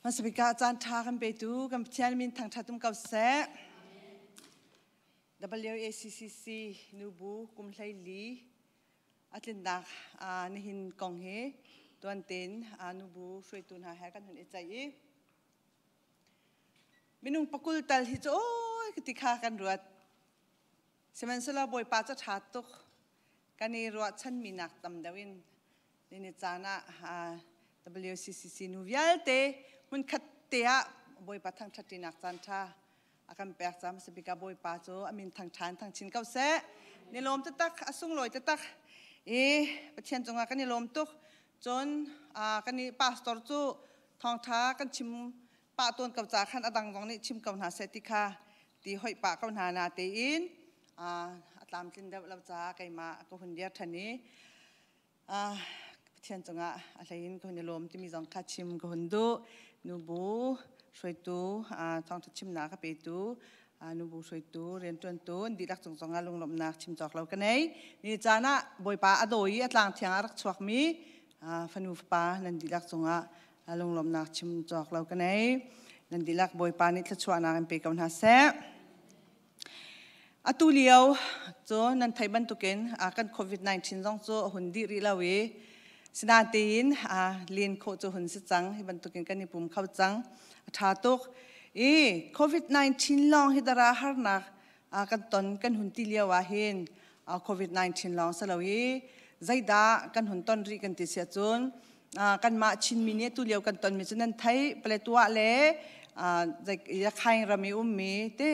Hmasabik ah caan ṭha kan petu kan Pathian min thangṭhat um ko seh. WACCC nubu kum 14 a tlinnak nihin kong hi tuan tein nubu hruaitu hna he kan hun i ceih i minung pakul tal hi cu oi ti kha kan ruat. Sihmanhsehlaw Bawipa cu ṭha tuk kan i ruahchanmi nak tam deuh in Nini caan ah WCCC nu vialte hmunkhat te ah Bawipa thangṭhatṭinak caan ṭha a kan pek cam sabika Bawipa cu a min thangṭhan thangchin ko seh. Ni lawm taktak a sunglawi taktak i Pathian cungah kan i lawm tuk. Cun kan i pastor cu thawngṭha kan chim pah tawn ko ca khan a dang zong nih chim ko hna seh ti kha ti hoih pah ko hna na tein a tlamtlin deuh lo caah keimah ka hun dir ṭhan i Pathian cungah a hlei in ka hun i lawm timi zong kha chim ka hun duh. Nubu hruaitu, thawngṭha chimnak a petu, nubu hruaitu, rianṭuantu an dihlak cung zongah lunglawmhnak chim cawk lo ka nei. Ni caan ah Bawipa a dawi i a tlang thiang ah rak chuakmi fanu fapa nan dihlak cungah lunglawmhnak chim cawk lo ka nei. Nan dihlak Bawipa nih thluachuahnak in pe ko hna seh. Atu lio cu nan theih bantukin kan COVID-19 zong cu a hun dih rih lo i sinain len khawh cu hun si cang. Hi bantukin kan i pum kho cang. A ṭha tuk. I COVID-19 lawng hi dara harnak kan ton kan hun ti lio ah hin COVID-19 lawng si lo i zeidah kan hun ton rih kan ti si ahcun kanmah Chinmi nih atu lio kan tonmi cu nan theih Paletwa le Yakhaing ram i ummi te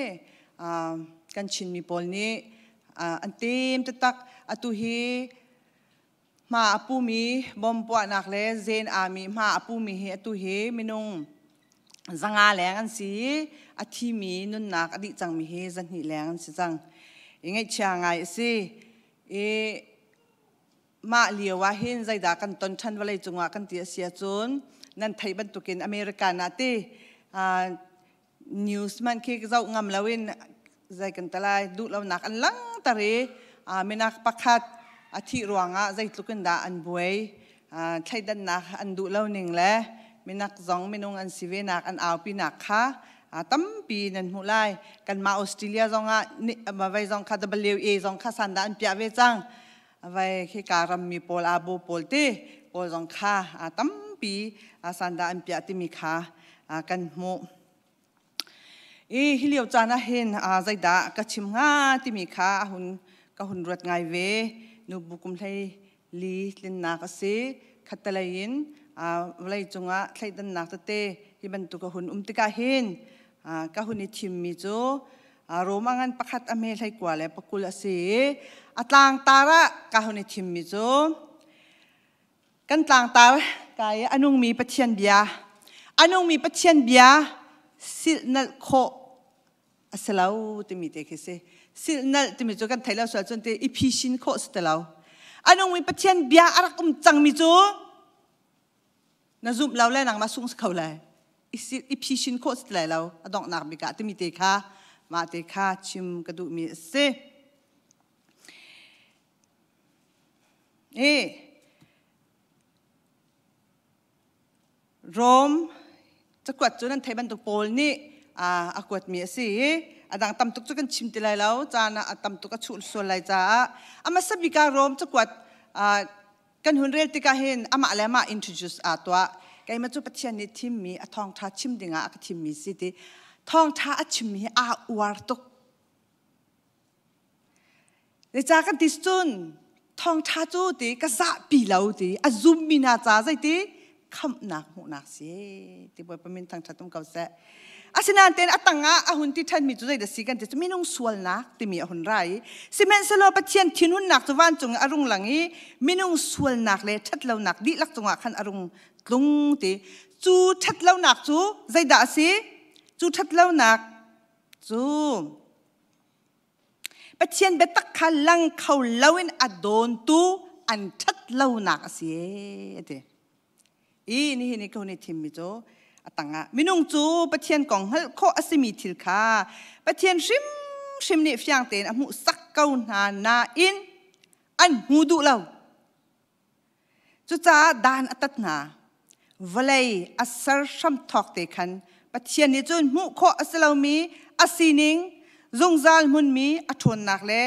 kan Chinmi pawl nih an tim taktak. Atu hi hma a pumi bom puahnak le zen ami hma a pumi hi atu hi minung 500 leng an si i a thimi nunnak a dih cangmi hi 200 leng an si cang. I ngaihchia ngai a si. I mah lio ah hin zeidah kan ton ṭhan vawlei cungah kan ti a si ahcun nan theih bantukin American ah ti news man khi zoh ngam loin zei kan talai duh lonak an langter i minak pakhat a thih ruangah zeitluk in dah an buai, thleidannak an duh lo ning le minak zong minung an si ve nak an aupi nak kha tampi nan hmuh lai. Kanmah Australia zong ah vei zong kha WA zong kha sanda an piah ve cang. Vai khi ka rammi pawl abo pawl te pawl zong kha tampi sanda an piah timi kha kan hmuh. I hi lio caan ah hin zeidah ka chim hnga timi kha a hun ka hun ruat ngai ve. Nubu kum 14 tlinnak a si. Khattelei in vawlei cungah thleidannak tete hi bantuk a hun um tikah hin ka hun i thimmi cu Rom a ngan pakhat a hme 29 le 20 a si i a tlangtar ah ka hun i thimmi cu kan tlangtar ka i a nungmi Pathian bia, a nungmi Pathian bia silhnalh khawh a si lo timi te khi si. Silhnalh timi cu kan theih lo sual cun te i phisin khawh si ti lo. A nungmi Pathian bia a rak um cangmi cu na zumh lo le nangmah sung si kho lai, i phisin khawh si lai lo a donghnak bik ah timi te kha mah te kha chim ka duhmi a si. I Rom cakuat cu nan theih bantuk Paul nih a kuatmi a si i a dang tam tuk cu kan chim ti lai lo, caan ah a tam tuk a chuh sual lai caah. A hmasa bik ah Rom cakuat kan hun rel tikah hin amah le amah introduce aa tuah. Keimah cu Pathian nih thimmi, a thawngṭha chim dingah a ka thimmi si ti thawngṭha a chimmi hi aa uar tuk. Zeicah kan ti cun thawngṭha cu ti ka zahpi lo ti a zummi hna ca zeiti khamhnak hmuhnak si ti. Bawipa min thangṭhat um ko seh. Asinain tein a tangah a hun ti ṭhanmi cu zeidah si kan ti cu minung sualnak timi a hun ra i sihmanhsehlaw Pathian thinhunnak cu vancung a rung lang i minung sualnak le ṭhatlonak dihlak cungah khan a rung tlung ti. Cu ṭhatlonak cu zeidah a si? Cu ṭhatlonak cu Pathian biatak kha lang kho loin a dawntu an ṭhatlonak a si a ti. I nihin i ka hun i thimmi cu a tangah minung cu Pathian kong hngalh khawh a simi thil kha Pathian hrimhrim nih fiang tein a hmuhsak ko hna nain an hmu duh lo. Cucaah dan a tat hna. Vawlei a ser hramthawk te khan Pathian nih cun hmuh khawh a si lomi a sining, zungzal hmunmi a ṭhawnnak le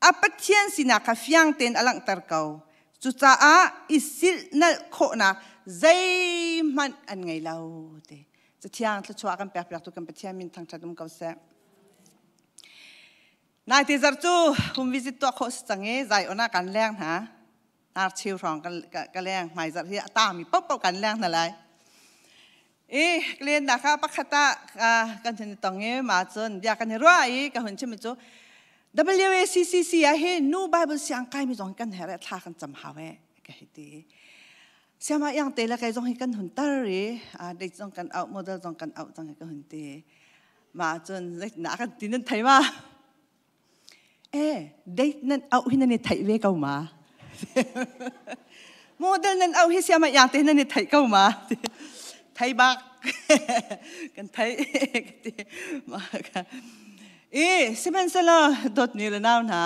a Pathian sinak kha fiang tein a langhter ko. Cucaah i silhnalh khawhnak zeihmanh an ngei lo ti. Cathiang thluachuah kan pekpiaktu kan Pathian min thangṭhat um ko seh. Nai te zarh cu home visit tuah khawh si cang i Zion ah kan leng hna. Nar cheu hrawng ka leng hmai zarh hi a tangmi paohpaoh kan leng hna lai. I lennak ah pakhat ah kan hun i tong i ma cun bia kan i ruah i ka hun chim cu WACCC ah hin nu Bible siang kaimi zong kan herh thla kan cam hau e ka hei ti. Siama iang te le kai zong hi kan hun tar i dei zong kan out model zong kan out zong hi ka hun ti. Ma cun zeitindah kan ti nan thei ma? E, date nan auh hi nan i theih ve ko ma? Model nan auh hi siama iang te nan i theih ko ma? Thei bak. Kan thei. E, sihmanhsehlaw dawtmi le nau hna,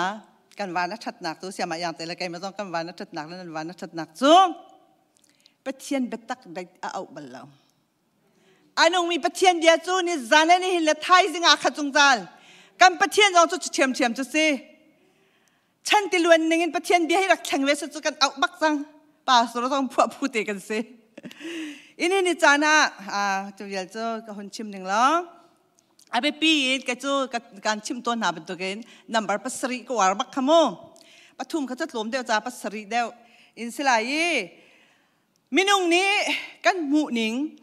kan van a ṭhatnak cu siama iang te le keimah zong kan van a ṭhatnak le nan van a ṭhatnak cu Pathian biatak date a auh bal lo. A nungmi Pathian bia cu ni zan le nihin le thaizing ah khat zungzal. Kan Pathian zong cu ṭhiamṭhiam cu si. Chan tiluan ning in Pathian bia hi rak thleng ve cu kan auh bak cang. Pastor zong phuah phu te kan si. Ini ni caan ah cu vial cu ka hun chim ning law a biapi in ka cu kan chim tawn hna bantukin number pasarih ka uar bak kha mu. Pathum kha cu tlawm deuh ca pasarih deuh in si lai i Minung nih kan hmuhning,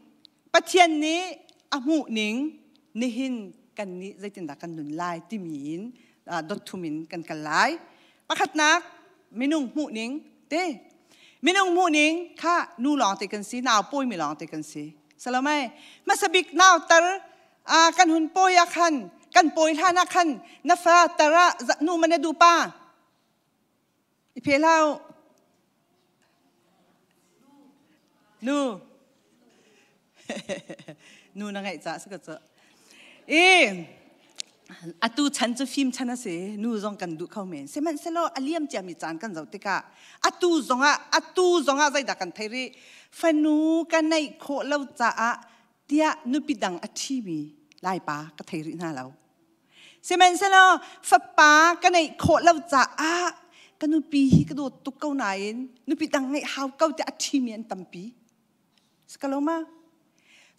Pathian nih a hmuhning nihin kan nih zeitindah kan nun lai timi in dot thum in kan kal lai. Pakhatnak, minung hmuhning te. Minung hmuhning kha nu lawng te kan si, nau pawimi lawng te kan si. Salomai, hmasa bik nau tar kan hun pawi ah khan, kan pawi hlan ah khan na fa tar ah nu man na duh pa. I phe hlah Nu. Nu na ngaih ca si ka cu. I atu chan cu fim chan a si. Nu zong kan duh kho men. Sihmanhsehlaw a liam ciami caan kan zoh tikah atu zongah atu zongah zeidah kan thei rih? Fanu ka neih khawh lo caah tiah nupi dang a ṭhimi Laipa ka thei rih hna lo. Sihmanhsehlaw fapa ka neih khawh lo caah ka nupi hi ka dawt tuk ko nain nupi dang ngeih hau ko tiah a ṭhimi an tampi. Sikaloma.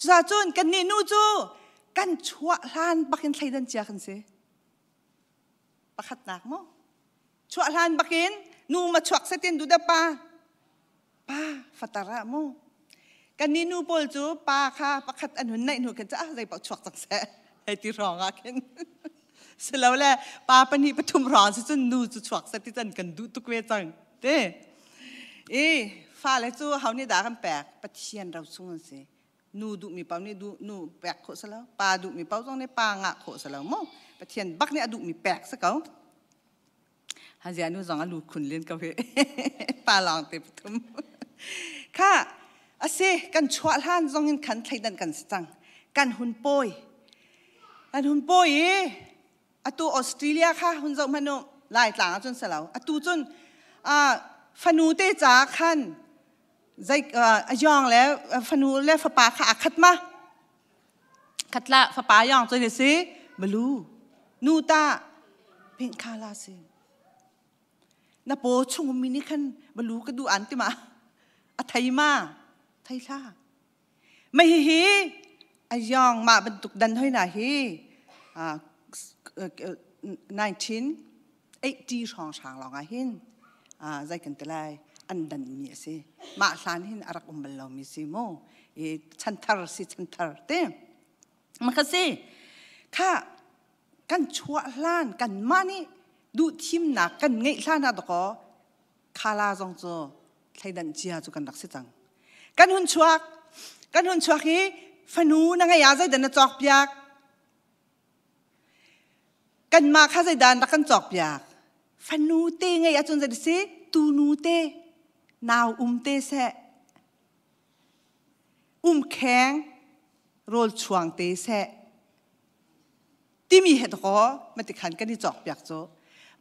Cucaah cun kannih nu cu kan chuah hlan bakin thleidan cia kan si. Pakhatnak maw? Chuah hlan bakin nu ma chuak setin duda pa pa fatar ah mu kannih nu pawl cu pa kha pakhat an hun naih hnu khin ah zei paoh chuak cang seh hei ti hrawng ah khin silole pa pahnih pathum hrawng si cun nu cu chuak seh ti can kan duh tuk ve cang te i fale cu ho nih dah kan pek pathian ro chung an si nu duhmi paoh nih duh nu pek khawh si lo pa duhmi paoh zong nih pa ngah khawh si lo mu pathian bak nih a duhmi pek si ko Hazia nu zong a lu khun len ko hi. Pa lawng te pathum. Kha ase kan chuah hlan zong in khan thleidan kan si cang. Kan hun pawi. Kan hun pawi i atu Australia kha hun zoh hmanh u lai tlang ahcun si lo. Atu cun fanu te ca khan zei a yong le fanu le fapa kha aa khat ma? Khatla fapa yong cu ni si balu nu ta pink khala si na paw chung mi nih khan balu ka du an ti ma a thei ma thei thla mai hi hi a yong ma bantuk dan hoi na hi 1980 hrawng hrang lawng ah hin zei kan ti lai an dan mi a si mah hlan hin a rak um bal lomi si mu i chanthar si chanthar te ma kha si kha kan chuah hlan kan mah nih duh thimnak kan ngeih hlan ah dakaw khala zong cu thleidan cia cu kan rak si cang kan hun chuak kan hun chuak hi fanu na ngei ah zeidan na cawk piak Kanmah kha zeidah an rak kan cawkpiak? Fanu te ngeih ahcun zei si? Tunu te, nau um te seh, umkheng, rawl chuang te seh, timi he dakaw matikhan kan i cawkpiak cu.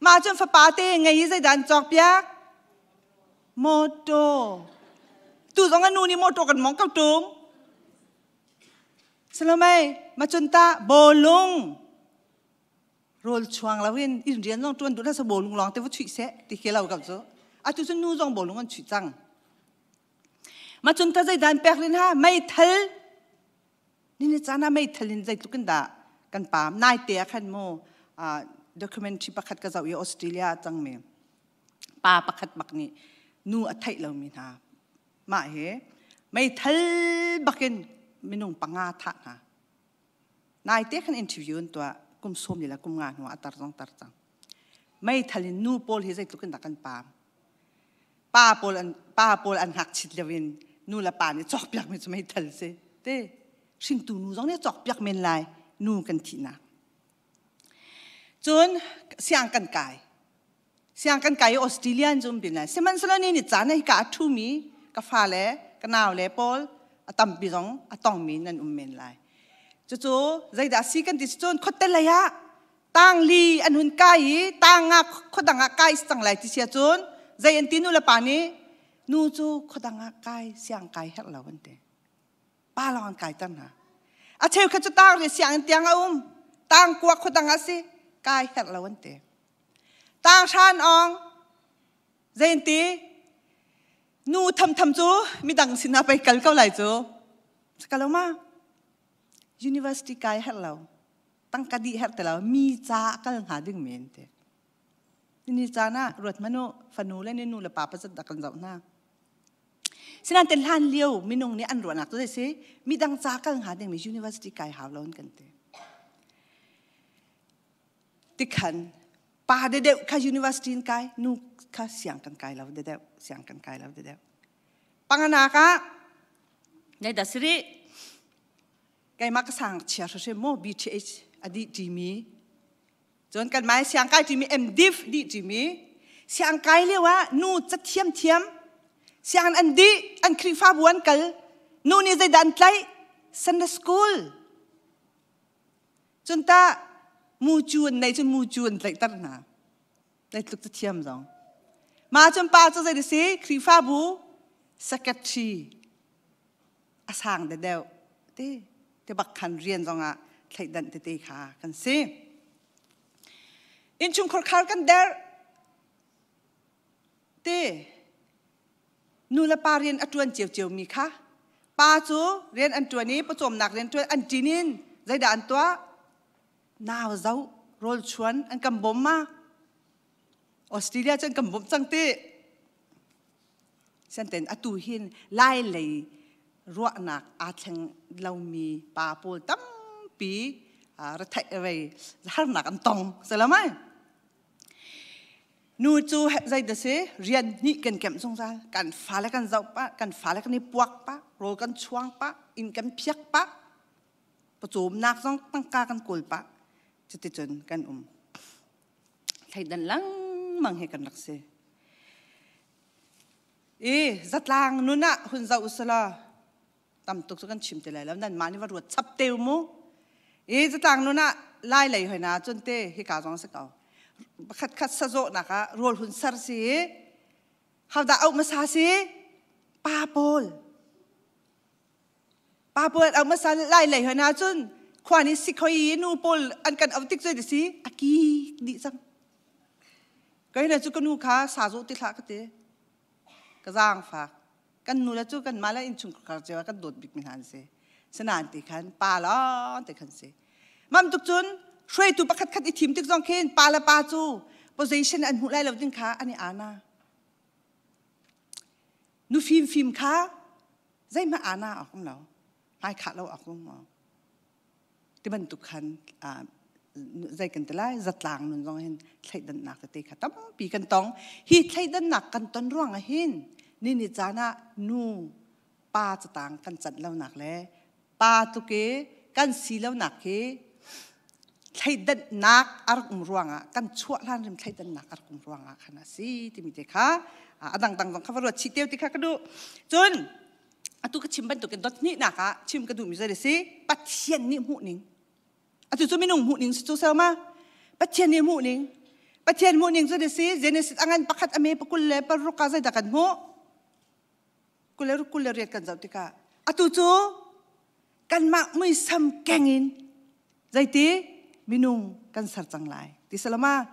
Mah cun fapa te ngei i zeidah an cawkpiak? Motor. Tu zong a nu nih motor kan mong ko tung. Salomei, macun ta bawlung rawl chuang loin inn rian zong ṭuan duh hlah seh bawlung lawng te va chuih seh ti khi lo ko cu. Atu cun nu zong bawlung an chuih cang. Macun ta zeidan pek rin ha meithal nini caan ah meithal in zeitluk in dah kan paam nai te ah khan mu documentary pakhat ka zoh i Australia cangmi pa pakhat bak nih nu a theih lomi hna mah hi meithal bakin minung panga thah hna nai te khan interview an tuah kum sawm le kum nga hnu ah tar zong tar cang meithal in nu pawl hi zeitluk in dah kan paam pa pawl an pa pawl an ngakchit lio in nu le pa nih cawkpiak mi cu meithal si te hringtu nu zong nih cawkpiak men lai nu kan thihnak cun siang kan kai siang kan kai i Australian cu um bin lai sihmanhsehlaw ni ni caan hi ka a ṭhumi ka fale ka nau le pawl a tampi zong a tongmi nan um men lai cucu zeidah si kan ti cun khuate lei ah tangli an hun kai i tang ah khuadang ah kai cang lai ti sia cun zei an ti nu le pa nih nu cu khuadang ah kai siang kai herh lo an ti pa lawng an kaiter hna a cheukhat cu tang ri sianginn tiang a um tang kua khuadang ah si kai herh lo an ti tang hran ong zei an ti nu thamtham cu midang sinah pei kal ko lai cu ka lo ma university kai herh lo tangka dih herh ti lo mi ca kal hnga ding men ti ni caan ah ruat manu fanu le ni nu le pa pasat dak kan zoh hna Sinain hlan lio minung nih an ruahnak cu zei si midang ca kal hnga dingmi university kai hau lo kan ti. Tikhan pa de deuh kha university in kai nu kha siang kan kai lo de deuh siang kan kai lo de deuh. Panganak ah nei da siri keimah ka sang chia hrim mo BTH adi timi Cun kan mai siangkai timi MDiv dih timi siangkai lio ah nu cathiam thiam siang an dih an Khrihfabu an kal nu nih zeidah an tlaih Sunday school cun ta mucu an nei cun mucu an tlaihter hna zeitluk cathiam zong mah cun pa cu zei si Khrihfabu secretary a sang de deuh te te bak khan rian zongah thleidan tete kha kan si innchungkhar khar kan der te nu le pa rian a tuan cio cio mi kha pa cu rian an tuan i pawcawmnak rian tuan an ṭin in zeidah an tuah nau zoh rawl chuan an kan bawm ma Australia cu an kan bawmh cang ti Sianten atu hin lai lei ruahnak aa thleng lomi pa pawl tampi retheih rei harnak an tong salamai nu cu zei da si rian hnih kan kemh zungzal kan fale kan zoh pa kan fale kan i puak pa rawl kan chuang pa inn kan phiak pa pawcawmnak zong tangka kan kawl pa cuticun kan um thleidan lengmang hi kan rak si I zatlang nun ah hun zoh usila tam tuk cu kan chim ti lai lo nan mah nih va ruat chap te mu i zatlang nun ah lai lei hoi na cun te hika zong si ko pakhat khat sazawhnak ah rawl hun ser si hodah auh hmasa si pa pawl pa pawl auh hmasa lai lei hoi na cun khua nih si khoi i nu pawl an kan auh tik cu si a ki dih cang Kai le cu ka nu kha sa zawh ti hlah ka ti. Ka zaangfak. Kan nu le cu kan mah le innchungkhar cio ah kan dawt bikmi hna an si. Sinain ti khan pa lawng te khan si. Mam tuk cun hruaitu pakhat khat i thim tik zong khin pa le pa cu position an hmuh lai lo ding kha an i ana. Nu fim fim kha zeihmah ana a um lo. Hmai khah lo a um lo. Ti bantuk khan zei kan ti lai zatlang nun zong hin thleidannak tete kha tampi kan tong hi thleidannak kan ton ruang ah hin ni ni caan ah nu pa catang kan canh lonak le pa tluk i kan si lonak hi thleidannak a rak um ruangah kan chuah hlan rim thleidannak a rak um ruangah khan a si timi te kha a dangdang zong kha va ruat chih teo ti kha ka duh cun atu ka chim bantukin dot hnihnak ah chim ka duhmi zei si Pathian nih hmuh ning atu cu minung hmuh ning si cu sau ma Pathian nih hmuh ning Pathian hmuh ning cu si Genesis angan pakhat ame pakul le paruk ka zeidah kan hmuh 28 kan zoh tikah atu cu kanmah muisam keng in zeiti minung kan ser cang lai ti salama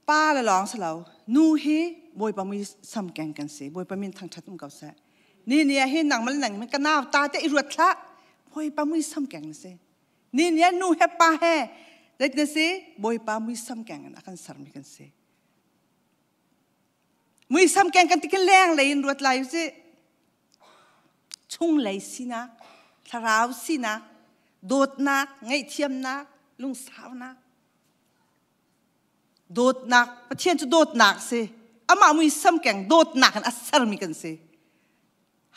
pa le lawng si lo nu hi bawipa muisam keng kan si bawipa min thangthat um ko seh ni ni ah hin nangmal nang ka nau ta te i ruat hlah bawipa muisam keng na si ni ni ah nu he pa he zei na si bawipa muisam keng in a kan sermi kan si Muisam keng kan ti khin leng lei in ruat lai usih. Chunglei sinak, thlarau sinak, dawtnak, ngaihthiamnak, lungsaunak. Dawtnak, Pathian cu dawtnak si. Amah muisam keng dawtnak in a sermi kan si.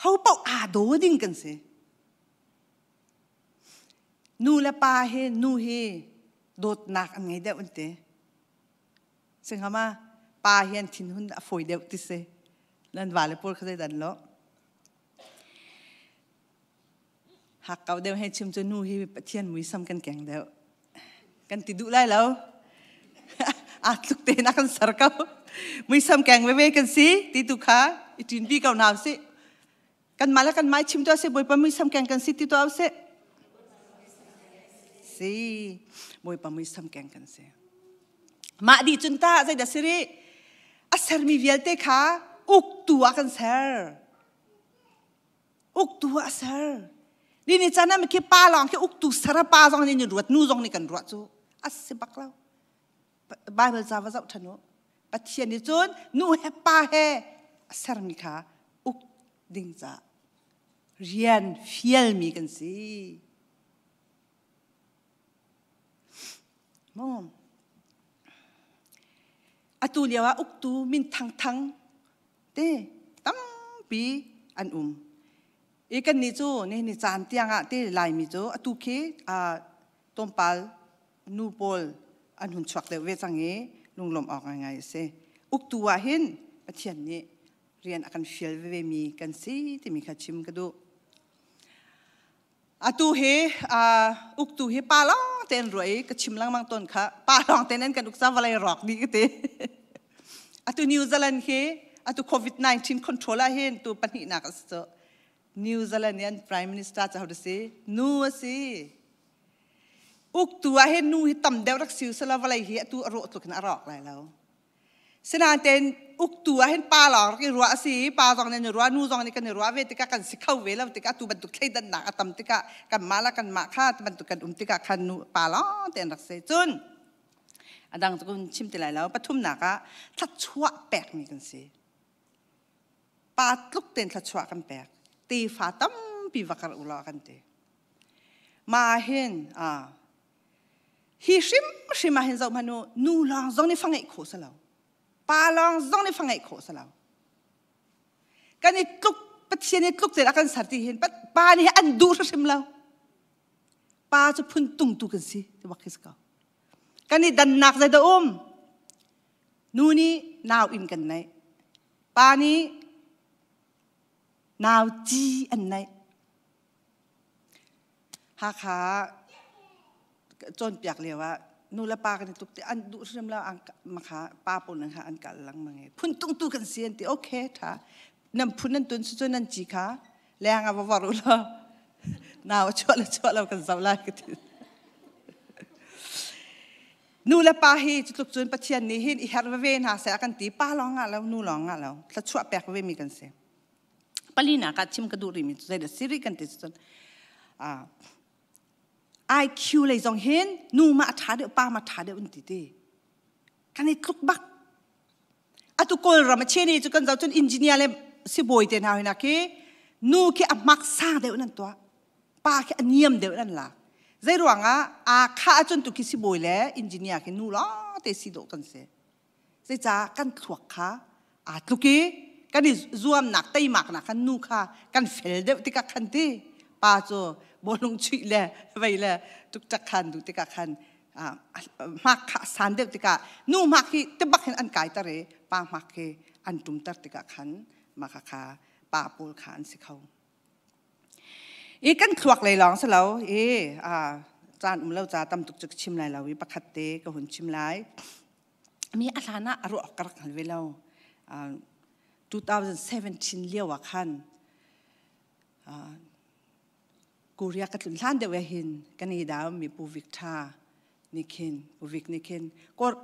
Ho paoh aa daw ding kan si. Nu le pa hi nu hi dawtnak an ngei deuh an ti. Singhama pa hi an thinhun a fawi deuh ti si. Nan vale pawl kha zeidan lo. Hakkau deuh he chim cu nu hi Pathian muisam kan keng deuh. Kan ti duh lai lo. Aa tluk tein a kan ser ko. Muisam keng veve kan si ti tu kha i ṭinpi ko hna usih. Kanmah le kanmah i chim tuah sih Bawipa muisam keng kan si ti tuah usih. Si Bawipa muisam keng kan si. Mah dih cun tah zeidah si rih? A sermi vialte kha uktu ah kan ser. Uktu ah a ser. Ni ni caan ah khi pa lawng khi uktu ser a pa zong nih ni ruat nu zong nih kan ruah cu a si bak lo. Bible ca va zoh ṭhan u. Pathian nih cun nu he pa he a sermi kha uk ding ca rian fialmi kan si. Mu. Atu lio ah uktu min thangthang te tampi an um. I kan nih cu ni ni caan tiang ah te Laimi cu atu khi tlawmpal nu pawl an hun chuak deuh ve cang i lunglawmh awk ngaingai a si. Uktu ah hin Pathian nih rian a kan fial veve mi kan si timi kha chim ka duh. Atu hi uktu hi pa lawng tein ruah i ka chim lengmang tawn kha pa lawng tein an kan uk ca vawlei rawk dih ka ti. Atu New Zealand hi atu COVID-19 control ah hin tu pahnihnak a si cu. New Zealand i an Prime Minister cu hodah si? Nu a si. Uktu ah hin nu hi tam deuh rak si usila vawlei hi atu a rawh tluk in a rawk lai lo. Sinain uktu ah hin pa lawng rak i ruah a si i pa zong nih an i ruah nu zong nih kan i ruah ve tikah kan si kho ve lo tikah atu bantuk thleidannak a tam tikah kanmah le kanmah kha bantuk kan um tikah khan nu pa lawng te an rak si. Cun a dang cu kun chim ti lai lo. Pathumnak ah thluachuah pekmi kan si. Pa tluk tein thluachuah kan pek. Tefa tampi va kar u law kan ti. Ma hin hi hrimhrim ah hin zoh hmanh u nu lawng zong nih fa ngeih khawh si lo pa lawng zong nih fa ngeih khawh si lo kan i tluk Pathian i tluk tein a kan ser ti hin pa nih an duh hrimhrim lo pa cu phun tungtu kan si ti bak khi si ko kan i dannak zei dah um nu nih nau inn kan neih pa nih nau ci an neih Hakha cawnpiak lio ah nu le pa kan i tuk ti an duh hrim lo makha pa pawl nan kha an kal lengmang i phun tungtu kan si an ti okay tha nan phun nan tun cu nan ci kha leng ah va vor u law nau a chuah le chuah lo kan zoh lai ka ti nu le pa hi cutluk cun Pathian nih hin i herh veve hna seh a kan ti pa lawng ngah lo nu lawng ngah lo thluachuah pek ve mi kan si Palinak ah chim ka duh rihmi cu zeidah si rih kan ti cun IQ lei zong hin nu ma a ṭha deuh pa ma ṭha deuh an ti ti kan i tluk bak atu kawlram a cheni cu kan zoh cun engineer le sibawi te hna hina khi nu khi a hmak sang deuh nan tuah pa khi a niam deuh nan lak zei ruangah aa kha ahcun tu khi sibawi le engineer khi nu lawng te si dawh kan si Zeicah kan thluak kha aa tluk i kan i zuamnak teimaknak khan nu kha kan fel deuh tikah khan ti pa cu bawlung chuih le vei le tuktak khan duh tikah khan hmak kha a san deuh tikah nu hmak hi tibak hin an kaiter i pa hmak hi an ṭumter tikah khan mah kha pa pawl kha an si kho. I kan thluak lei lawng si lo i caan um lo ca tam tuk cu ka chim lai lo i pakhat te ka hun chim lai. Mi a hlan ah a ruah ka rak hngal ve lo. 2017 lio ah khan Korea ka tlun hlan deuh hin kan i dau mi Pu Vic Tha nih khin Pu Vic nih khin Kawl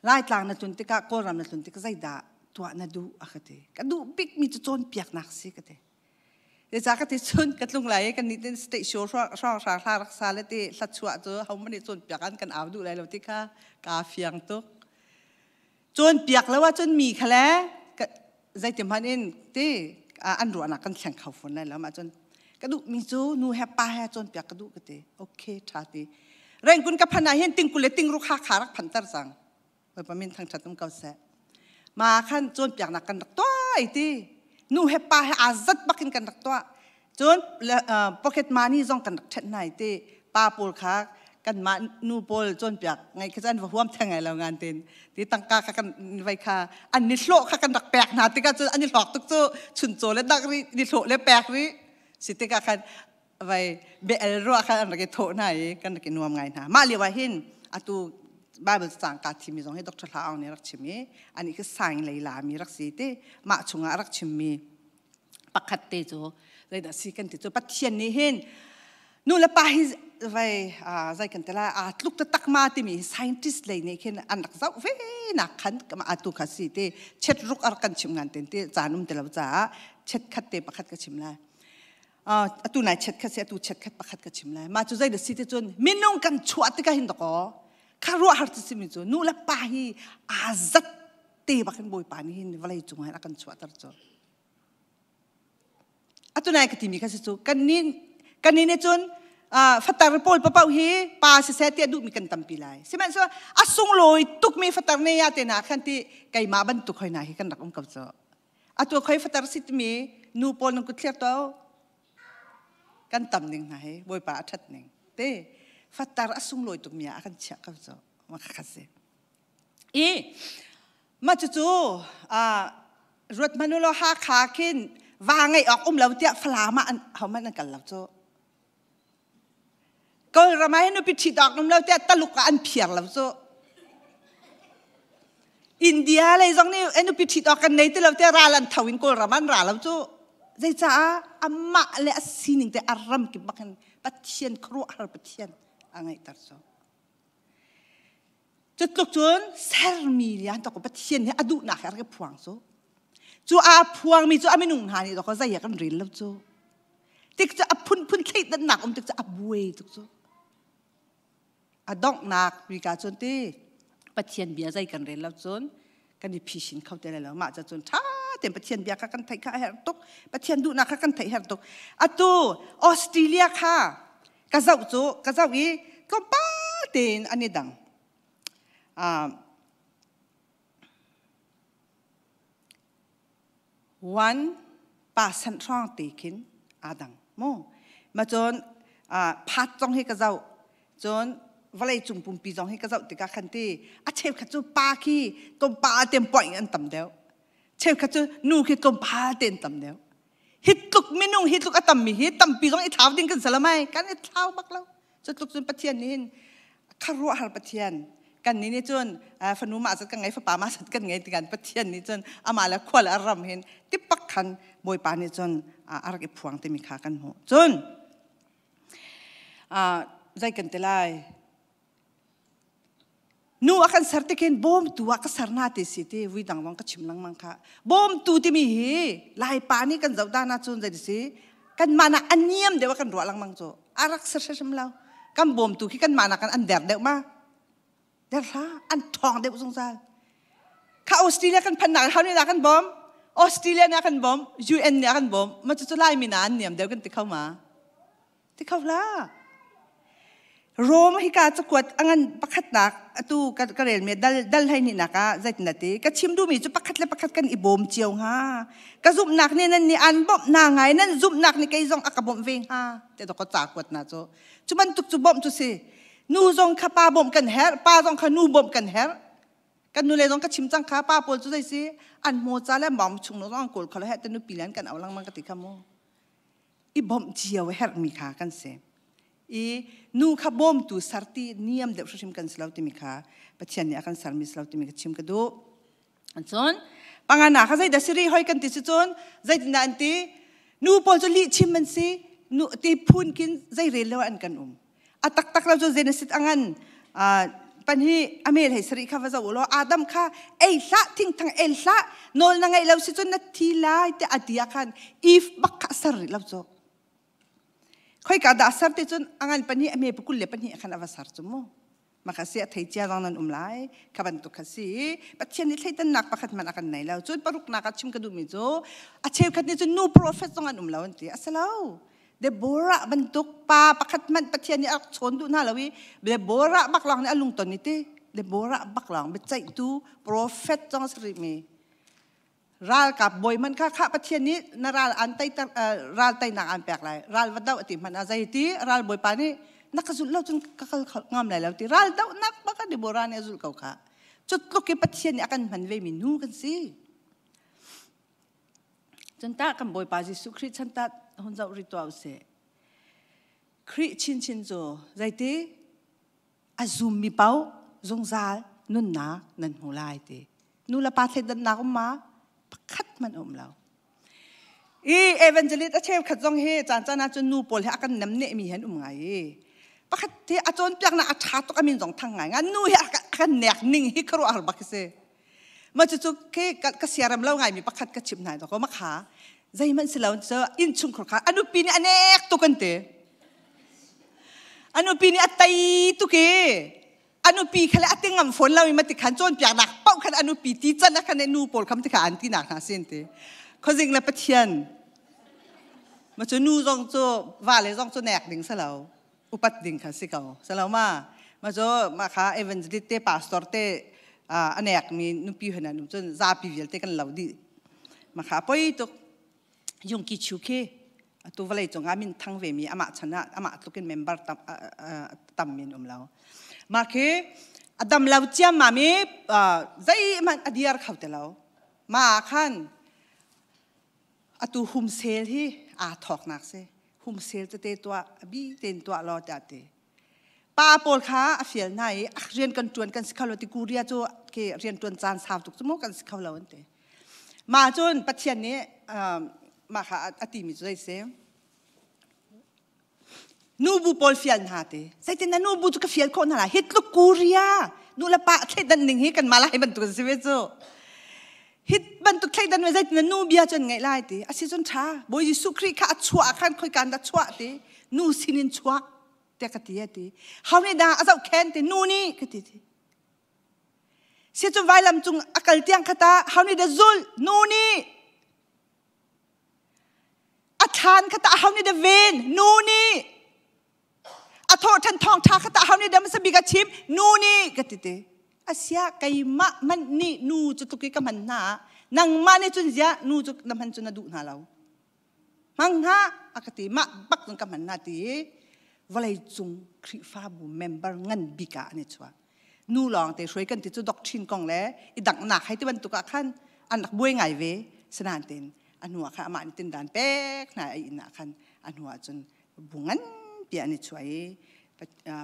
Laitlang na tlun tikah Kawlram na tlun tikah zeidah tuah na duh a ka ti. Ka duh bik mi cu cawnpiaknak si ka ti. Zeicah ka ti cun ka tlung lai i kan nih tin state show hrawng hrang hla rak sa le ti hla chuah cu ho mah nih cawnpiak an kan au duh lai lo ti kha kaa fiang tuk. Cawnpiak lo ahcun mi kha le zeiti hmanh in ti an ruahnak kan thleng kho fawn lai lo mah cun ka duhmi cu nu he pa he cawnpiak ka duh ka ti. Okay tha ti. Rengkun ka phan ah hin tingkul le tingruk Hakha rak phanter cang. Bawipa min thangṭhat um ko seh. Ma khan cawnpiaknak kan rak tuah i ti. Nu he pa he aa zat bak in kan rak tuah. Cun pocket money zong kan rak ṭhenh hna i ti. Pa pawl kha kanmah nu pawl cawnpiak ngai kha an va huam theng ngai lo ngan tin ti tangka kha kan vai kha an ni hlawh kha kan rak pek hna tikah cun an i hlawk tuk cu chuncaw le dak ri ni hlawh le pek ri si tikah khan vai bel ruah khan an rak i thawh hna i kan rak i nuam ngai hna mah lio ah hin atu Bible cang ka thimi zong hi Dr. Hla Aung nih rak chim i ani khi sang lei la mi rak si ti mah chungah rak chimmi pakhat te cu zeidah si kan ti cu Pathian nih hin nu le pa hi vai zai kan tela a tluk ta tak ma timi scientist lei nih khin an rak zoh ve nak khan atu kha si ti chet ruk ar kan chim ngan ten ti caan um te lo caah chet khat te pakhat ka chim lai atu nai chet khat si atu chet khat pakhat ka chim lai mah cu zei da si ti cun minung kan chuah tikah hin dakaw kha ruah har si mi cu nu le pa hi aa zat te bak in bawipa nih hin vawlei cung hin a kan chuahter cu atu nai ka timi kha si cu kan nin kan nin cun fatar pawl papau hi pa siseh tiah duhmi kan tampi lai sihmanhsehlaw a sunglawi tukmi fatar ne ya te na khan ti keimah bantuk hoi na hi kan rak um ko cu atu khoi fatar si timi nu pawl nan kut thliar to kan tam ning hna hi bawipa a that ning te fatar a sunglawi tuk mi ah a kan chiah ko cu ma kha si i ma cu cu ruat manulo Hakha khin va ngei awk um lo tiah Falam ah ho man an kal lo cu Kawlram ah hin nupi ṭhit awk um lo tiah Taluk ah an phiar lo cu. India lei zong nih nupi ṭhit awk kan nei ti lo tiah ral an tho in Kawlram an ra lo cu. Zeicaah amah le a sining te a ram kip bak in Pathian khuaruahhar Pathian a ngeihter cu. Cutluk cun sermi lian tok Pathian nih a duhnak he a rak i phuang cu. Cu aa phuangmi cu a minung hna nih dawk zei ah kan rel lo cu. Tik cu a phunphun thleidannak um tik cu a buai tuk cu. A donghnak bik ah cun ti Pathian bia zei kan rel lo cun kan i phishin kho te lai lo. Mah ca cun ṭha tein Pathian bia kha kan theih kha a herh tuk. Pathian duhnak kha kan theih herh tuk. Atu Australia kha ka zoh cu ka zoh i tlawmpal tein an i dang. One percent hrawng te khin aa dang mu. Ma cun phat zong hi ka zoh cun vawlei cung pumpi zong hi ka zoh tikah khan ti a cheukhat cu pa khi tlawmpal te point an tam deuh cheukhat cu nu khi tlawmpal te an tam deuh hi tluk minung hi tluk a tammi hi tampi zong i thlau ding kan si lo mai kan i thlau bak lo cu tluk cun Pathian nih hin khuaruahhar Pathian kan nih nih cun fanu mah zat kan ngei fapa mah zat kan ngei tikan Pathian nih cun amah le khua le a ram hin tipak khan Bawipa nih cun a rak i phuang timi kha kan hmuh cun zei kan ti lai Nu a kan ser tik hin bawmtu ah ka ser na ti si ti vui dang zong ka chim lengmang kha. Bawmtu timi hi Laipa nih kan zoh dan ahcun zei si kanmah nak a niam deuh ah kan ruah lengmang cu. A rak ser hrim lo. Kan bawmtu khi kanmah nak an der deuh ma. Der hlah, an ṭhawng deuh zungzal. Kha Australia kan phan nak how nih dah kan bawm? Australia nih a kan bawm, UN nih a kan bawm. Ma cucu Laimi na an niam deuh kan ti kho ma? Ti kho hlah. Rom hika cakuat a ngan pakhatnak atu ka relmi dal dal hlei hnihnak ah zeitin a ti ka chim duhmi cu pakhat le pakhat kan i bawm cio hnga ka zumhnak nih nan nih an bawmh hna ngai nan zumhnak nih kei zong a ka bawmh ve hnga te ka ca kuat na cu cu bantuk cu bawmh cu si nu zong kha pa bawmh kan herh pa zong kha nu bawmh kan herh kan nu le zong ka chim cang kha pa pawl cu zei si an hmaw ca le mom chung no zong an kawl kholo he te nupi le an kan au langmang ka ti kha mu i bawmh cio herhmi kha kan si. I nu kha bawmtu sarti niam deuh hrimhrim kan si lo timi kha Pathian nih a kan sermi si lo timi ka chim ka duh. Cun Pangana kha zeidah si rih hoi kan ti si cun zeitindah an ti? Nu pawl cu lih chim an si. Nu ti phun khin zei rel lo an kan um. A taktak lo cu Genesis a ngan pan hi a mel hei sari kha va zoh law Adam kha ei hlah thingthang ei hlah nawl na ngeih lo si cun na thi lai te a ti ah khan Eve bak kha ser rih lo cu. Khoika dah ser ti cun a ngan pan hi a me pakul le pahnih khan a va ser cu mu. Maka si a thei cia zong nan um lai kha bantuk kha si. Pathian nih thleidannak pakhat hmanh a kan nei lo. Cun paruknak ah chim ka duhmi cu a cheukhat nih cun nu prophet zong an um lo an ti. A si lo. Deborah bantuk pa pakhat hmanh Pathian nih a rak chawn duh hna lo i Deborah bak lawng nih a lungton i ti. Deborah bak lawng biaceihtu prophet zong a si rihmi. Ralkap bawi hmanh kha khah Pathian nih na ral an teiter ral teinak an pek lai ral va doh ti hmanh ah zei ti ral bawipa nih na ka zulh lo cun ka kal ngam lai lo ti ral dohnak bak a Deborah nih a zulh ko kha cu tluk i Pathian nih a kan hman ve mi nu kan si cun ta kan bawipa Jesuh Khrih chan ta hun zoh ri tuah usih Khrih chinchin cu zeiti a zummi paoh zungzal nunnak nan hmu lai ti nu le pa thleidannak um ma pakhat hmanh um lo i evangelist a cheukhat zong hi caan caan ah cun nu pawl he a kan nemneh mi han um ngai i pakhat hi a cawnpiaknak a ṭha tuk a min zong thang ngai ngan nu hi a kan nek ning hi khuaruahhar bak si ma cu cu ke ka siaram lo ngai mi pakhat ka chim hna ko ma kha zeihmanh si lo cu innchungkhar kha a nupi nih a nek tuk an ti A nupi nih a tei tuk i a nupi kha le a ti ngam fawn lo i mati khan cawnpiaknak paoh khan a nupi ti can ah khan nu pawl kham ti kha an tinak hna sin ti. Khuazing le Pathian ma cu nu zong cu va le zong cu nek ding si lo upat ding kha si ko si lo ma ma cu ma kha evangelist te pastor te a nek mi nupi hna nu cun zapi vialte kan lo dih ma kha poi tuk Yungki Chu khi atu vawlei cung ah min thang ve mi amah chan ah amah tluk in member tam, tam min um lo. Mah khi a dam lo ciammam i zeihmanh a diar kho ti lo. Mah ah khan atu hum sel hi aa thawknak si. Hum sel tete tuah, a bi tein tuah law tiah ti. Pa pawl kha a fial hna i rian kan ṭuan kan si kho lo ti Korea cu ke rian ṭuan caan sau tuk cu mu kan si kho lo an ti. Mah cun Pathian nih mah kha a timi cu zei si? Nubu pawl fial hna ti. Zeitin na nubu cu ka fial khawh hna lai? Hi tluk Korea nu le pa thleidan ning hi kanmah lai bantuk an si ve cu. Hi bantuk thleidan ve zeitin na nu bia cu an ngaih lai ti. Asi cun ṭha. Bawi Jesuh Khrih kha a chuah ah khan khoika in dah chuah ti. Nu sinin chuak tiah ka ti a ti. Ho nih dah a zohkhenh ti nu nih ka ti ti. Si cu vailam cung a kal tiang kha ta ho nih dah zulh nu nih. A thlan kha ta ho nih dah ven nu nih. A thawhṭhan thawngṭha kha ta ho nih dah hmasa bik a chim nu nih ka ti ti. Asia keimah hmanh nih nu cu tluk i ka hman hna nangmah nih cun ziah nu cu na hman cu na duh hna lo. Hmang hlah a ka ti mah bak cun ka hman hna ti i vawlei cung Khrihfabu member ngan bik ah an i chuah. Nu lawng te hruai kan ti cu doctrine kong le i danghnak hei ti bantuk ah khan an rak buai ngai ve sinain tein a hnu ah khan amah nih tindan pek hna a inn ah khan a hnu ah cun bu nganpi an i chuah i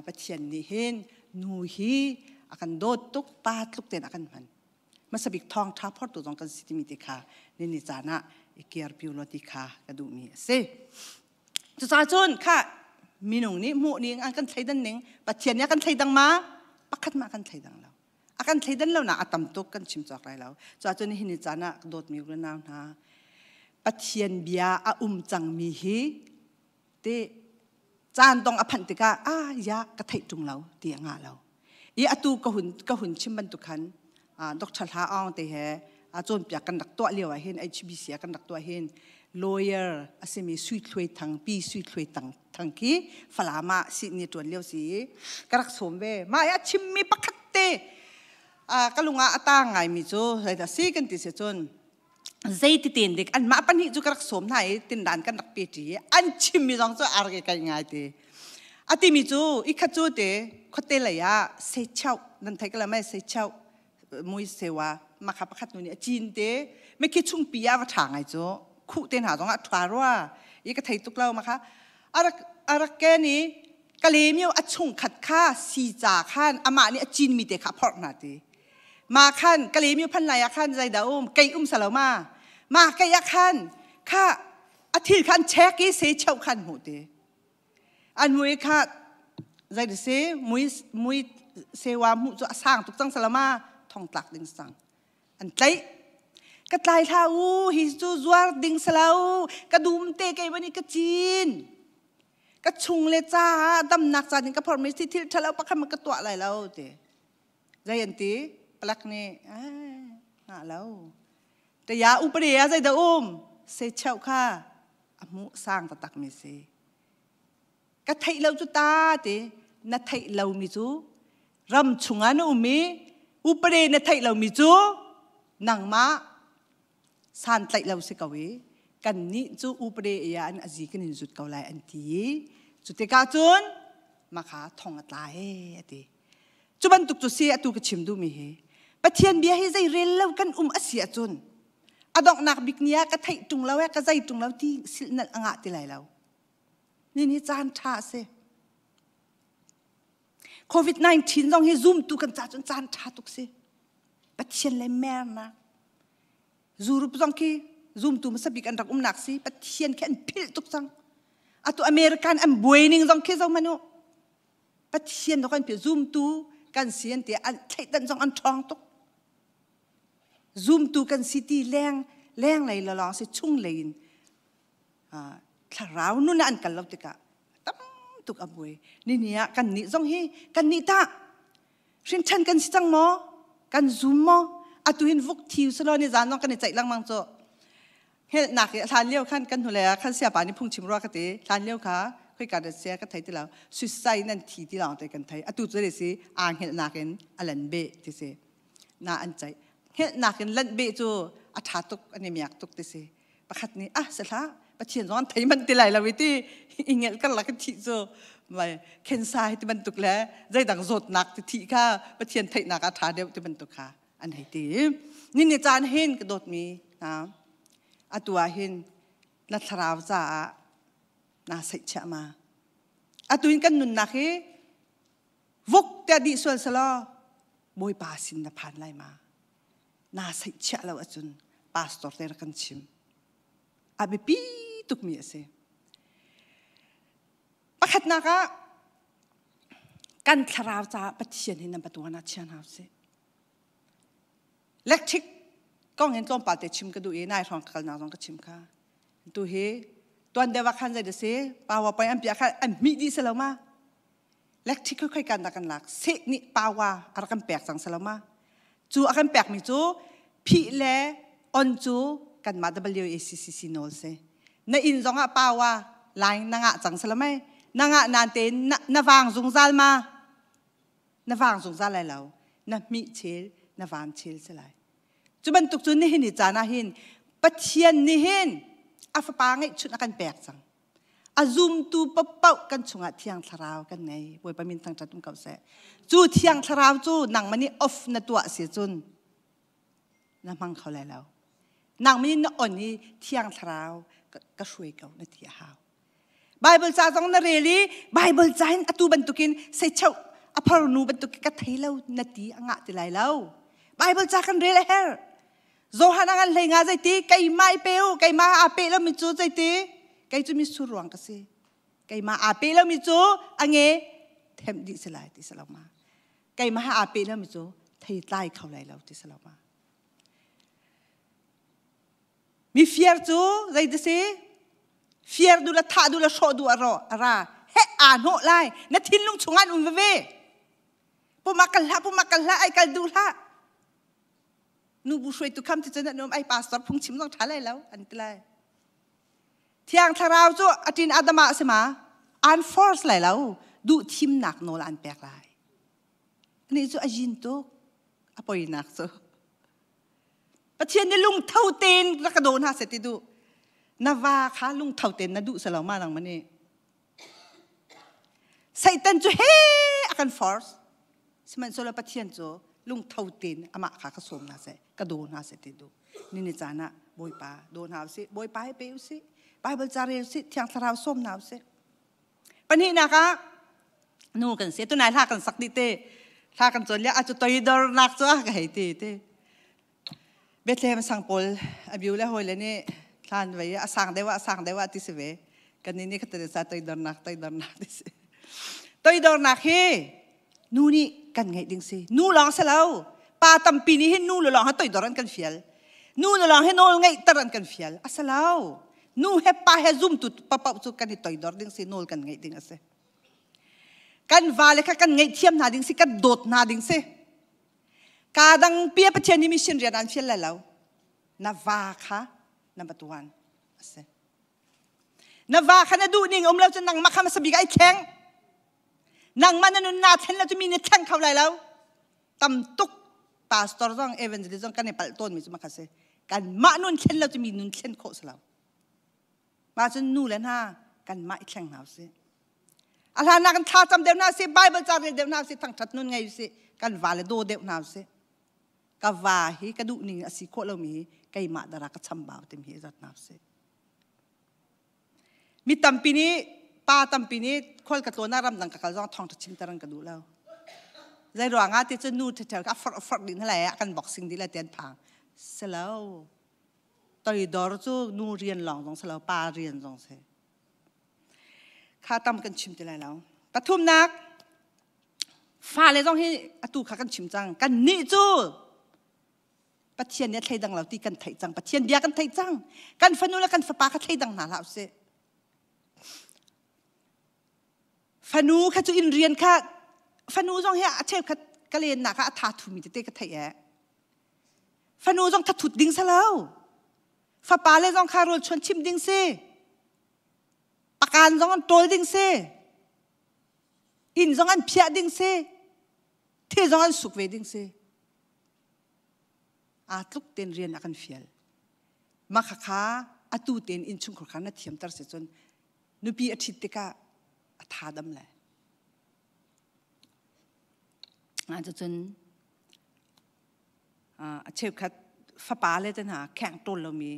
Pathian nih hin nu hi a kan dawt tuk pa tluk tein a kan hman. Hmasa bik thawngṭha phortu zong kan si timi te kha nini caan ah i kirpi law ti kha ka duhmi a si. Cucaah cun kha minung nih hmuh ning an kan thleidan ning Pathian nih a kan thleidang ma? Pakhat ma kan thleidang lo. A kan thleidan lo nak a tam tuk kan chim cawk lai lo. Cucaah cun nihin ni caan ah dawtmi unau hna Pathian bia a um cangmi hi te caan dong a phanh tikah ah ya ka theih ṭung lo ti a ngah lo i atu ka hun ka hun chim bantuk khan Dr. Hla Aung te he a cawnpiak kan rak tuah lio ah hin HBC ah kan rak tuah hin lawyer a simi Sui Thluai Thang pi Sui Thluai Thang Thang khi Falam ah sihni ṭuan lio si i ka rak sawm ve mah i a chimmi pakhat te ka lung ah a taang ngaimi cu zeidah si kan ti si cun zeiti ten dik anmah pahnih cu ka rak sawm hna i tindan kan rak pe ṭi i an chimmi zong cu a rak i kai ngai ti a timi cu i khat cu te khuate lei ah seichau nan thei ka mai seichau mui sewa makha pakhat nu nih a cin te mekhi chungpi ah va ṭha ngai cu khuh te hna zong ah ṭha rua i ka thei tuk lo makha arak arak ke ni Kale mio a chungkhat kha si ca khan amah nih a cinmi te kha a phorh hna ti. Ma khan Kalemi phan lai ah khan zeidah um kei um salo ma ma kei ah khan kha a thil khan check i se cheu khan hmu ti an mui kha zei se mui mui sewa mu cu a sang tuk cang salama thong tlak ding sang an tlaih ka tlai hlah u hi cu zuar ding salo ka dum te kei bani ka cin ka chung le ca damnak ca ding ka phor mi thil thalo pakhat ma ka tuah lai lo ti Zei an ti? Palak nih, ngah lo. Taya upade ah zei dah um? Se cheu kha a hmuh sang taktak mi si. Ka theih lo cu ta ti na theih lo mi cu ram chungah na um i upade na theih lo mi cu nangmah san tlaih lo si ko i kan nih cu upade ia an azi kan in zut ko lai an ti i cu tikah cun maka thong a tla e a ti. Cu bantuk cu si atu ka chim duhmi hi Pathian bia hi zei rel lo kan um a si ahcun a donghnak bik ni ah ka theih ṭung lo eh ka zei ṭung lo ti silhnalh a ngah ti lai lo. Nin hi caan ṭha a si. COVID-19 zong hi zumtu kan ca cun caan ṭha tuk si. Pathian le mernak. Zurup zong khi zumtu hmasa bik an rak umnak si. Pathian khi an philh tuk cang. Atu American an buai ning zong khi zoh hmanh u. Pathian kan pi zumtu kan si an ti an thleidan zong an ṭhawng tuk zumtu kan si ti leng leng lei lawng si chung lei in thlarau nun an kal lo tikah tam tuk a buai ni ni ah kan nih zong hi kan nih tah hrinṭhan kan si cang maw kan zum maw atu hin vuk thiu selo ni zan zong kan i ceih lengmang cu Helnak i hlan lio khan kan hnulei ah khan siapa nih phungchim rua ka ti. Hlan lio kha khoika dah sia ka thei ti lo. Suicide nan thi ti lawng te kan thei. Atu cu si aa hngelhnak in a lan beh ti si. Na an ceih. Hngelhnak in lanh beh cu a ṭha tuk an i miak tuk ti si. Pakhat nih ah si hlah Pathian zong an thei manh ti lai lo i ti i ngelh karlak i thih cu mai khensa hi ti bantuk le zeidang zawtnak ti thih kha Pathian theihnak ah ṭha deuh ti bantuk kha an hei ti. Ni ni caan hin ka dawtmi hna atu ah hin na thlarau caah naa seihchiah ma atu in kan nunnak hi vuk tiah dih sual selaw Bawipa sin na phan lai ma naa seihchiah lo ahcun pastor te rak kan chim a biapi tukmi a si pakhatnak ah kan thlarau caah Pathian hi nan patuan ah chia hna usih Electric kong in tlawmpal te chim ka duh i nai hrawng ka kalnak zong ka chim kha. Tu hi tuan deuh ah khan zei si power point an piah khan an hmih dih si lo ma. Electric khoi khoi kan dah kan lak seh nih power a rak kan pek cang si lo ma. Cu a kan pek mi cu phih le on cu kanmah WACCC nawl si. Na inn zong ah power line na ngah cang si lo mei. Na ngah nan tein na, na vang zungzal ma. Na vang zungzal lai lo na hmih chel na van chel si lai cu bantuk cu nihin ni caan ah hin Pathian nih hin a fapa ngeihchunh a kan pek cang a zumtu paohpaoh kan chungah thiang thlarau kan ngei Bawipa min thangṭhat um ko seh cu thiang thlarau cu nangmah nih off na tuah si cun na hmang kho lai lo nangmah nih na on i thiang thlarau ka hruai ko na ti a hau Bible ca zong na rel i Bible ca in atu bantukin seicheu a phar nu bantuk ka thei lo na ti a ngah ti lai lo. Bible ca kan rel a herh. Johan a ngan hlei nga zeiti keimah i pe u keimah aa pe lo mi cu zeiti kei cu mitsur ruang ka si. Keimah aa pe lo mi cu a nge them dih si lai ti si lo ma. Keimah aa pe lo mi cu thei tlai kho lai lo ti si lo ma. Mifiar cu zei ti si? Fiar duh le thah duh le hrawh duh a ro a ra. He aa hnawh lai. Na thinlung chungah an um veve. Puma kal hlah, puma kal hlah, ai kal duh hlah. Nubu hruaitu kham ti cun an um ai pastor phungchim zong ṭha lai lo an ti lai. Thiang Thlarau cu a ṭin Adama a si ma? An force lai lo. Duh thimnak nawl an pek lai. Ani cu a yin tuk. A poinak cu. Pathian nih lungtho tein rak ka daw hna seh ti duh. Na va kha lungtho tein na duh selo ma nang mani. Satan cu he a kan force. Sihmanhsehlaw Pathian cu lungtho tein amah kha ka sawm hna seh, ka daw hna seh ti duh. Ni ni caan ah Bawipa daw hna usih, Bawipa he pe usih, Bible ca rel usih, Thiang Thlarau sawm hna usih. Pahnihnak ah nu kan si. Tunai hla kan sak dih te. Thla kan cawn lio a cu toidornak cu a ka hei ti ti. Bethlehem sang pawl a biu le hawi le nih thlan vei a sang deuh ah sang deuh ah ti si ve. Kan nih nih khatte sa toidornak toidornak ti si. Toidornak hi nu nih kan ngeih ding si. Nu lawng si lo. Pa tampi nih hin nu le lawng ha toidor an kan fial. Nu le lawng hi nawl ngeihter an kan fial. A si lo. Nu he pa he zumtu papaoh cu kan i toidor ding si, nawl kan ngeih ding a si. Kan vale kha kan ngaihthiam hna ding si, kan dawt hna ding si. Ka dang pia Pathian nih mission rian an fial lai lo. Na va kha na va tuan a si. Na va kha na duh ning um lo cun nangmah kha hmasa bik ai thleng. Nangmah na nun naa thlen lo cu mi nih thleng kho lai lo. Tam tuk pastor zong evangelist zong kan i palh tawn mi cu makha si. Kanmah nun thlen lo cu mi nun thlen khawh si lo. Mah cun nu le hna kanmah i thleng hna usih. A hlan ah kan thla cam deuh hna usih, Bible ca rel deuh hna usih, thangṭhat nun ngei usih, kan va le daw deuh hna usih. Ka va hi ka duh ning a si khawh lomi hi keimah dara ka chambau timi hi zat hna usih. Mi tampi nih pa tampi nih khual ka tlawn ah ramdang ka kal zong thawngṭha chimter an ka duh lo. Zei ruang ah ti cun nu ṭhethel ka forh forh dih hna lai ah kan boxing dih lai ti an phang. Si lo. Toidor cu nu rian lawng zong si lo, pa rian zong si. Kha tam kan chim ti lai lo. Pathumnak, fale zong hi atu kha kan chim cang. Kan nih cu Pathian nih a thleidang lo ti kan theih cang. Pathian bia kan theih cang. Kan fanu le kan fapa kha thleidang hna hlah usih. Fanu kha cu inn rian kha fanu zong hi a cheukhat ka lennak ah a tha thumi tete ka theih ee. Fanu zong thathut ding salo. Fapa le zong kha rawl chuan chim ding si. Pakan zong an ṭawl ding si. Inn zong an phiah ding si. Thil zong an suk ve ding si. Aa tluk ten rian a kan fial. Mah khakha atu tein innchungkhar kha na thiamter si cun nupi a ṭhit tikah a tha dam le. Cucun a cheukhat fapa le te hna kheng ṭawl lomi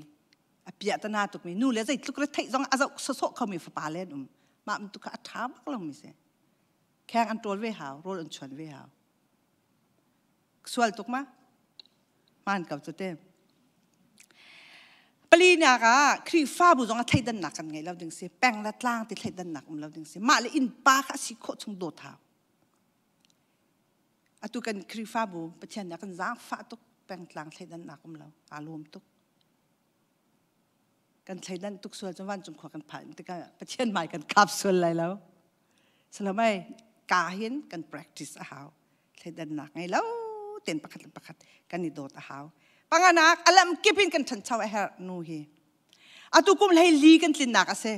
a piah tana tukmi nu le zeitluk re theih zong a zoh sawsawh khomi fapa le an um. Mah bantuk kha a ṭha bak lomi si. Kheng an ṭawl ve hau, rawl an chuan ve hau. Sual tuk ma? Hmaan ko cu te. Palinak ah Khrihfabu zong a thleidannak kan ngei lo ding si. Peng le tlang ti thleidannak um lo ding si. Mah le innpa kha a si khawh chung dawt hau. Atu kan Khrihfabu Pathian nih a kan zaangfah tuk pengtlang thleidannak um lo. Aa lawm tuk. Kan thleidan tuk sual cun vancung khua kan phan tikah Pathian hmai kan kap sual lai lo. Salamai ka hin kan practice a hau. Thleidannak ngei lo ten pakhat le pakhat kan i dawt a hau. Panganak alam kip in kan ṭhancho a herh nu hi. Atu kum hlei li kan tlinnak a si.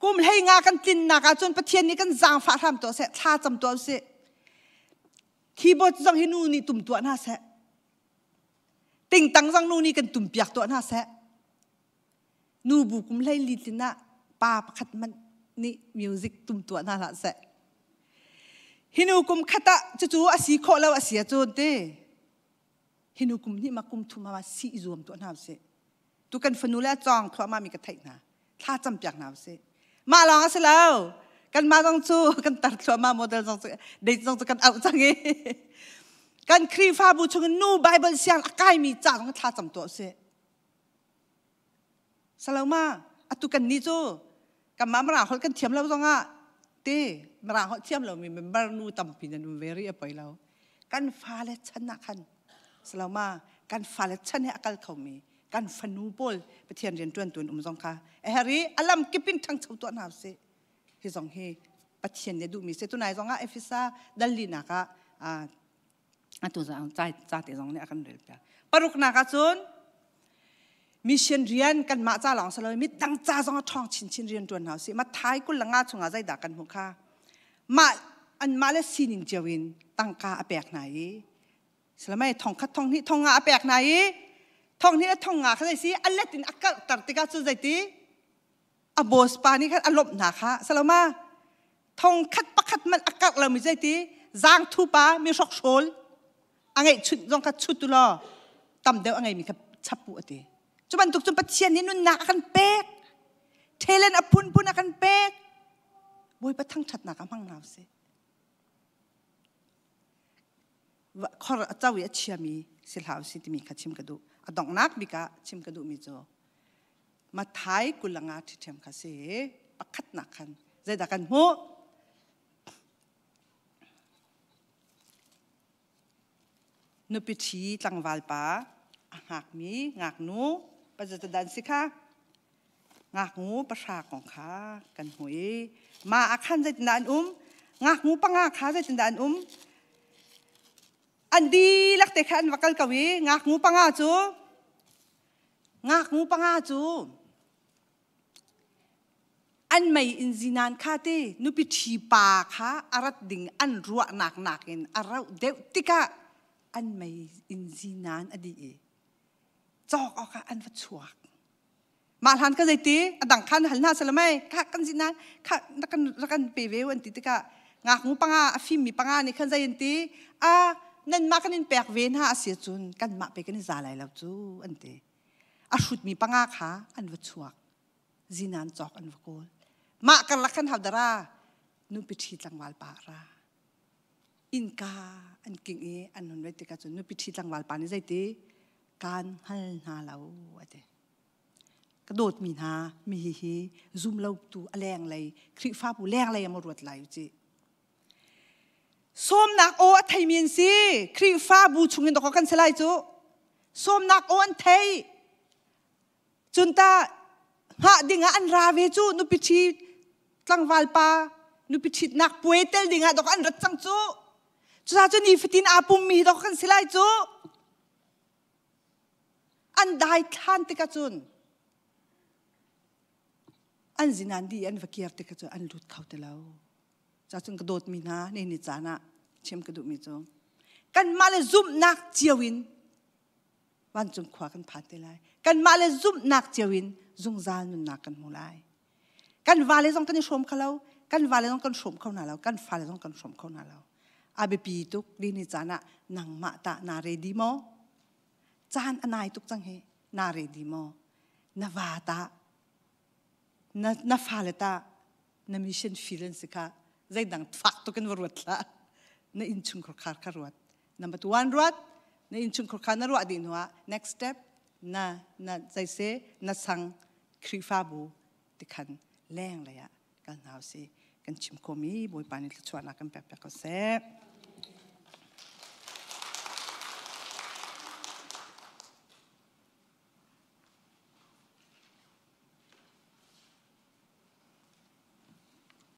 Kum hlei nga kan tlinnak ahcun Pathian nih kan zaangfah hram tuah seh, thla cam tuah usih. Keyboard zong hi nu nih tum tuah hna seh. Tingtang zong nu nih kan tum piak tuah hna seh. Nubu kum hlei li tlin ah pa pakhat hmanh nih music tum tuah hna hlah seh. Hi nu kum khat ah cucu a si khawh lo a si ahcun ti hi nu kum hnih ma kum thum ma si i zuam tuah hna usih. Tu kan fanu le a cawng thluahmah mi ka theih hna. Thla cam piak hna usih. Mah lawng a si lo. Kanmah zong cu kan tar thluahmah model zong cu date zong cu kan auh cang i kan Khrihfabu chung in nu Bible siang a kaimi ca zong thla cam tuah usih. Saloma, atu kan ni cu kanmah Mirang holh kan thiam lo zongah te Mirang holh thiam lomi member nu tampi nan um ve rih a poi lo. Kan fale chan ah khan Saloma, kan fale chan he a kal khomi kan fanu pawl Pathian rian ṭuantu an um zong kha a herh i a lam kip in ṭhangcho tuah hna usih. Hi zong hi Pathian nih duhmi si. Tunai zong ah Efesa dal linak ah atu zong ca te zong nih a kan rel piak paruknak ah cun mission rian kanmah ca lawng si lo mi dang ca zong a ṭhawng chinchin rian ṭuan hna usih Matthai kul le nga chungah zeidah kan hmuh kha mah anmah le sining cio in tangka a pek hna i salamai thong khat thong hnih thong nga a pek hna i thong hnih le thong nga kha zei si a let in a karhter tikah cu zeiti A boss pa nih khan a lawmh hna kha saloma thong khat pakhat man a karh lomi zeiti zaangthu pa mi hrokhrawl a ngeih chunh zong kha chut u law tam deuh a ngeimi kha chap u a ti. Cu bantuk cun Pathian nih nunnak a kan pek. Talent a phunphun a kan pek. Bawipa thangṭhatnak ah hmang hna usih. Khor a co i a chiami si hlah usih timi kha chim ka duh. A donghnak bik ah chim ka duhmi cu Mathai 25 ṭhiṭhiam kha si. Pakhatnak khan zeidah kan hmuh? Nupi ṭhi tlangval pa a hngakmi ngaknu pazatadan si kha ngaknu pahra kong kha kan hmu i mah ah khan zeitindah an um? Ngaknu panga kha zeitindah an um? An dihlak te kha an va kal ko i ngaknu panga cu ngaknu panga cu An mei in zinan kha ti nupi ṭhi pa kha a rat ding an ruahnak nakin a rauh deuh tikah an mei in zinan a dih i cawk awkah an va chuak. Mah hlan ka zeiti a dang khan hal hna salamai kha kan zinan kha rak kan rak kan pe ve an ti tikah ngaknu panga a fimmi panga nih khan zei an ti a nanmah kan in pek ve hna a si cun kanmah pe kan i za lai lo cu an ti. A hrutmi panga kha an va chuak. Zinan cawk an va kawl. Mah karlak khan haudara nupi ṭhi tlangval pa ra. Innka an king i an hun rei tikah cun nupi ṭhi tlangval pa nih zeiti kaan hngal hna lo a ti. Ka dawtmi hna mi hi hi zum lo tu a lenglei Khrihfabu lenglei am ruat lai u ci. Sawmnak aw a theimi an si. Khrihfabu chungin dawk kan si lai cu. Sawmnak aw an thei. Cun ta hngah dingah an ra ve cu nupi ṭhi tlangval pa nupi ṭhitnak puai tel dingah dok an rat cang cu. Cucaah cu nifatin aa pummi dok kan si lai cu. An dai thlan tikah cun an zinan di an va kir tikah cun an lut kho ti lo. Cacun ka dawtmi hna ni ni caan ah chim ka duhmi cu kanmah le zumhnak cio in vancung khua kan phan te lai. Kanmah le zumhnak cio in zungzal nunnak kan hmu lai. Kan vale zong kan i hrawm kho lo, kan vale zong kan hrawm kho hna lo, kan fale zong kan hrawm kho hna lo. A biapi tuk ni ni caan ah nangmah tah naa ready maw? Caan a nai tuk cang hi, naa ready maw? Na va tah, na, na fale tah, na mission field an si kha zeidang fak tuk in va ruat hlah. Na innchungkhar khar kha ruat. Number one ruat, na innchungkhar kha na ruah dih hnuah next step na na zeise na sang Khrihfabu tikhan leng lei ah kal hna usih. Kan chim khomi Bawipa nih thluachuahnak kan pek piak ko seh.